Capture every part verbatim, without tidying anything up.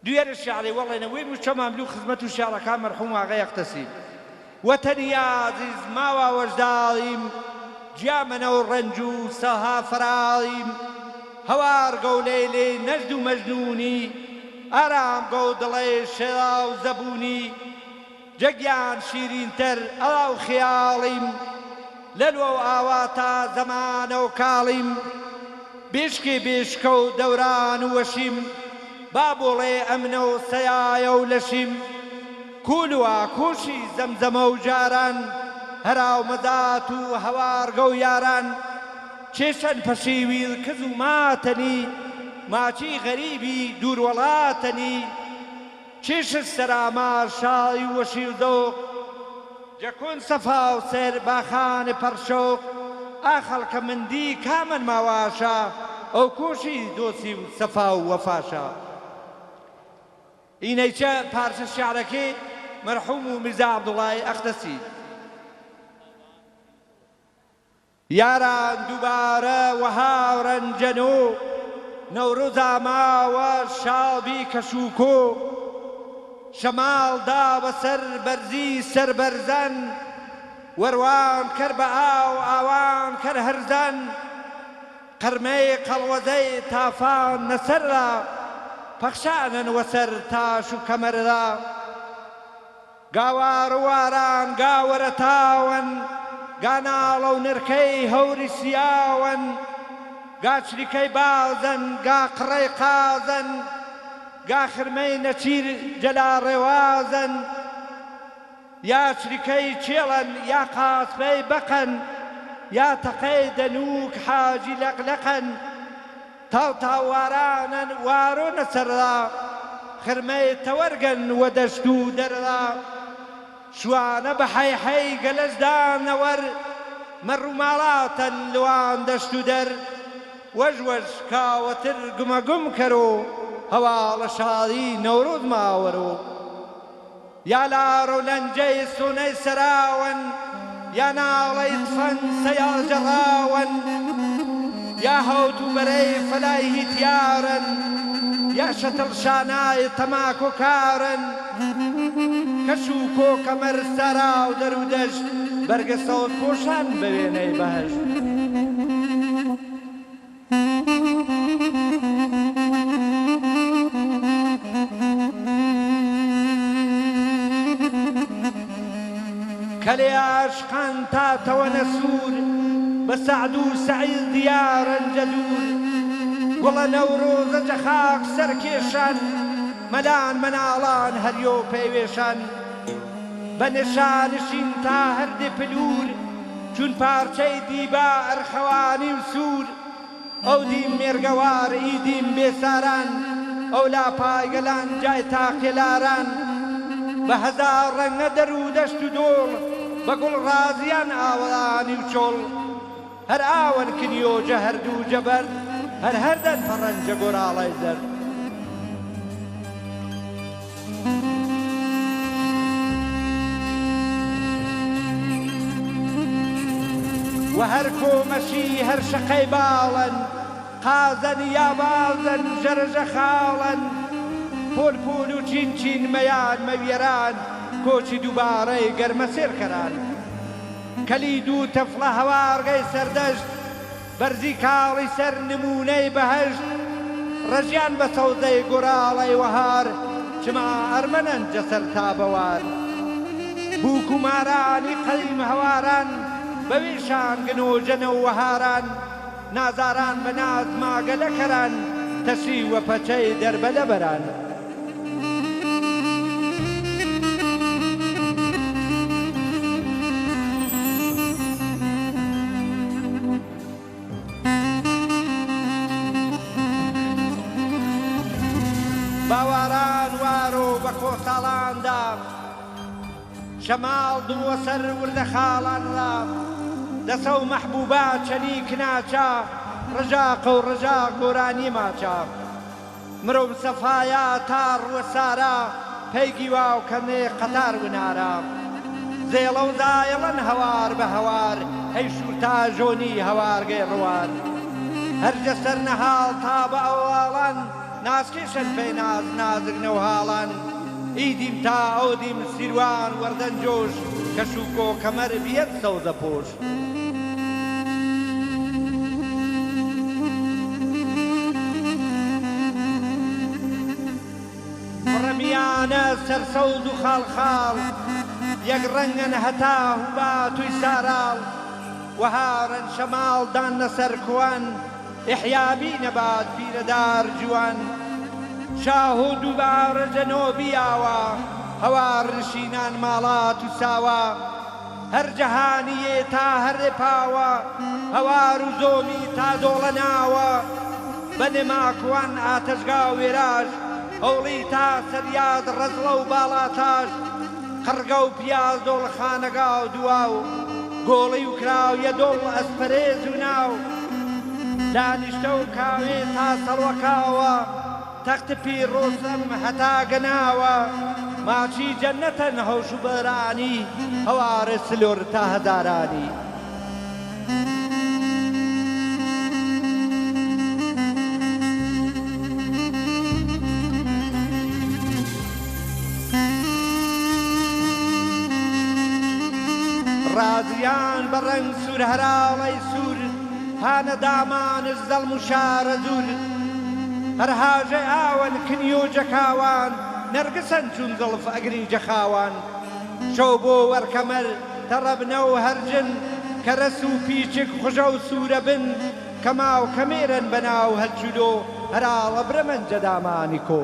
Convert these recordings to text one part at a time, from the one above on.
دویارە شیعرەی وەڵێنە وێ موچەمان بلو خزمەت و شیعرەکان مەرحوم ئاغای ئەقتەسی. وەتەنی ئازیز ماوە وەژداڵیم، جیا مەنەو ڕەنج و سەها فەراڵیم. هەوار گەو لەیلێ نەجد و مەجنونی، ئارام گەو دڵەی شێڵاو زەبونی. جە گیان شیرینتر ئەڵاو خیاڵیم، لە لوەو ئاواتا زەمانەو کاڵیم. بێشکێ بێشکەو دەوران و وەشیم، با بۆڵێ ئەمنەو سەیایەو لەشیم. کولوا کوشی زەمزەمەو جاران، هەراو مەزات و هەوارگەو یاران. چێشەن پەشیویل کز و ماتەنی، ماچی غەریبی دور وەڵاتەنی. چێشت سەرا مار شاڵی و وەشی و زەوق، جەکون سەفا و سەر باخانێ پەڕ شەوق. ئا خەڵکە مندی کامەن ماواشە، ئەو کوشی دۆسی و سەفا و وەفاشە. ئینەیچە پارچە شیعرەکێ مەرحوم و میرزا عەبدوڵای ئەقدەسی. یاران دووبارە وە هاوڕەنجەنۆ، نەورۆزا ماوە شاڵ بی کەشوکۆ. شەماڵ دا بەسەر بەرزی سەر بەرزەن، وەروان کەر بە ئاو ئاوان کەر هەرزەن. قرمەی قەڵوەزەی تافان نەسەردا، پەخشانن وەسەر تاش و کەمەردا. گاوار و واران گاوەرە تاوەن، گاناڵە و نرکەی هەوری سیاوەن، گا چریکەی بازەن، گا قڕەی قازەن، گا خرمەی نەچیر جەلا ڕێوازەن، یا چریکەی چێڵەن، یا قاسپەی بەقەن، یا تەقەی دەنووک حاجی لەقلەقەن. تاو تاو وارانەن وارۆ نەسەردا، خرمەی تەوەرگەن وە دەشت و دەردا. شوانە بە حەیحەی گەلەش دانەوەر، مەڕ و ماڵاتەن لوان دەشت و دەر. وەش وەش کاوەتر گمەگم کەرۆ، هەواڵە شاڵی نەورۆز ماوەرۆ. یا لارۆ لەنجەی سۆنەی سەراوەن، یا ناڵەی تفەنگ سەیاڵ جەڕاوەن، یا هەوت و بەرەی فەلای هیتیارەن، یا شەتڵ شانای تەماکۆکارەن. کەش و کۆ کەمەر سارا و دەر و دەشت، بەرگە سەوز پۆشان بە وێنەی بەهەشت. کەلێ ئاشقان تا تەوەنە سوور، بە سەعد و سەعید دیارەن جە دوور. گوڵە نەورۆزە جە خاک سەرکێشان، مەلان مەناڵان هەریۆ پەیوێشان. بە نشانشین تا هەر دێ پلوور، چون پارچەی دیبا ئەرخەوانی و سوور. ئەو دیم مێرگەوار، ئی دیم بێساران، ئەو لاپای گەلان جای تاقێلاران. بە هەزار ڕەنگە دەر و دەشت و دۆڵ، بە گوڵ ڕازیان ئاوەڵانی و چۆڵ. هەر ئاوەن کنیۆ جە هەردوو جەبەرد، هەر هەردەن پەڕەن جە گۆراڵای زەرد. وە هەر کۆمەشی هەر شەقەی باڵەن، قازەن یا بازەن ژەرەژە خاڵەن، پۆل پۆل و چین چین مەیان مەویەران، کۆچی دووبارەی گەرمە سێرکەران. کەلی دوو تەفڵە هەوارگەی سەردەشت، بەرزی کاڵی سەر نموونەی بەهەشت، ڕەژیان بە سەوزەی گۆراڵەی وەهار، چما ئەرمەنەن جەسەر تا بەوار. بووک و مارانی قەدیم هەواران، بە وێشان گنۆ جەنە و وەهاران، نازاران بە ناز ماگەلەکەران، تەشی وە پەچەی دەربەلە بەران. باواران وارۆ بە کۆساڵاندا، شەماڵ دووە سەر وردە خاڵاندا، دەسەو مەحبوبا چەنی کناچا، ڕژاقە و ڕژاق گۆرانی ماچا. مرۆم سەفایا تا ڕوە سارا، پەی گیوا و کەنێ قەتار ونارا. زێڵە و زایەڵەن هەوار بە هەوار، هەی شوور تا ژۆنی هەوارگەی ڕوار. هەر جە سەر نەهاڵ تا بە ئەوڵاڵان، ناز کشن پئ ناز نازک نوهالان، ایدیم تا اودیم سیروان وردن جوش، کشوکو کمر بیەن سەوزە پوش. کوڕە میانە سەرسەوز و خاڵخاڵ، یەک ڕەنگن هەتا هوبات و ساراڵ، وەهارن شەماڵ داننە سەر کوان، ئیحیا بی نەبات پیرەدار جوان. شاهۆ دووبارە جەنۆبی یاوە، هەوار نشینان ماڵات و ساوە. هەر جەهانیێ تا هەرێ پاوە، هەوار و زۆمی تا دۆڵە ناوە. بەنێ ماکوان ئاتەشگا و وێراش، هەوڵی تا سەریاد ڕەزڵە و باڵاتاش. قڕگە و پیاز دۆڵ خانەگا و دواو، گۆڵی و کراویە دۆڵ ئەسپەرێز و ناو. دانیشتە و کاوێ تا سەڵوەکاوە، تەخت پیڕۆزم هەتا گەناوە. ماچی جەنەتەن هەوش و بەرانی، هەوارێ سلۆر تا هەزارانی. ڕازیان بە ڕەنگ سوور هەراڵەی سوور، هانە دامانش زەڵم و شارە زوور. هەر هاژەی ئاوەن کنیۆ جەکاوان، نەرگسەن چوون زڵف ئەگری جەخاوان. شەو بۆ وەرکەمەر تەڕەبنە و هەرجن، کەرەس و پیچک خوژە و سوورە بن، کەما و کەمێرەن بەناو هەلچولۆ، هەراڵە برەمەن جەدامانی کۆ.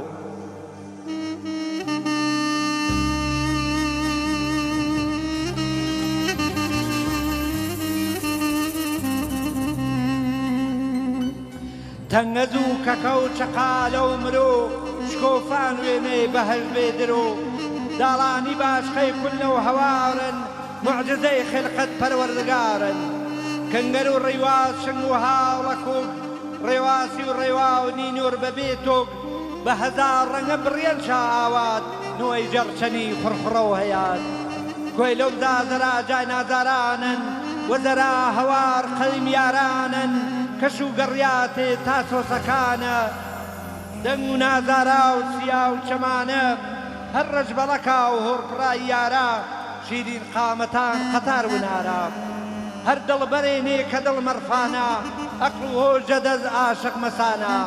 تەنگەز و کەکە و چەقالە و مرۆ، شکۆفان وێنەی بەهەش بێ درۆ. داڵانی باشقەی کولنە و هەوارن، موعجزەی خێلقەت پەروەردگارن. کنگەر و ڕیواز شنگ و هاوڵە کوک، ڕێواسی و ڕێوا و نینۆر بەبێ تۆک، بە هەزار ڕەنگە بڕیەن شا ئاوات، نۆی جەڕچەنی خوڕخوڕە و هەیات. گویلە و زازەرا جای نازارانن، وەزەرا هەوار قەلیم یارانن، کەش و گەڕیاتێ تا سۆسەکانە. دەنگ و نازارا و سیا و چەمانە، هەر ڕەش بەڵەکا و هۆڕ پڕای یارا، شیرین قامەتان قەتار ونارا. هەر دڵبەرێ نێ کە دڵ مەرفانە، ئەقڵ و هۆش جە دەس ئاشق مەسانە.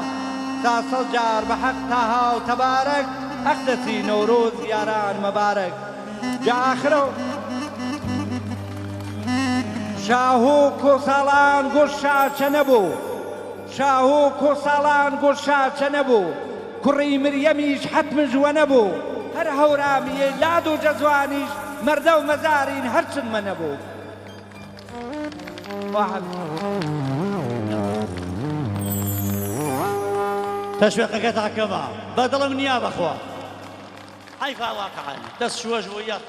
تا سەد جار بە حەق تاها و تەبارەک، ئەقدەسی نەورۆز یاران مەبارەک. جا ئاخرە و شاهۆ کۆساڵان گۆش شاچە نەبۆ. شاهۆ کۆساڵان گۆش شاچە نەبۆ. کوڕی مریەمیش حەتمش وە نەبۆ. هەر هەورامیێ لادۆ جە زوانیش مەردە و مەزارین هەرچن مە نەبۆ. تەشویقەکەتان کەمە. بە دڵم نیا بەخوا. حەیفا واقعەن. دەس شوەش بۆ یەخ.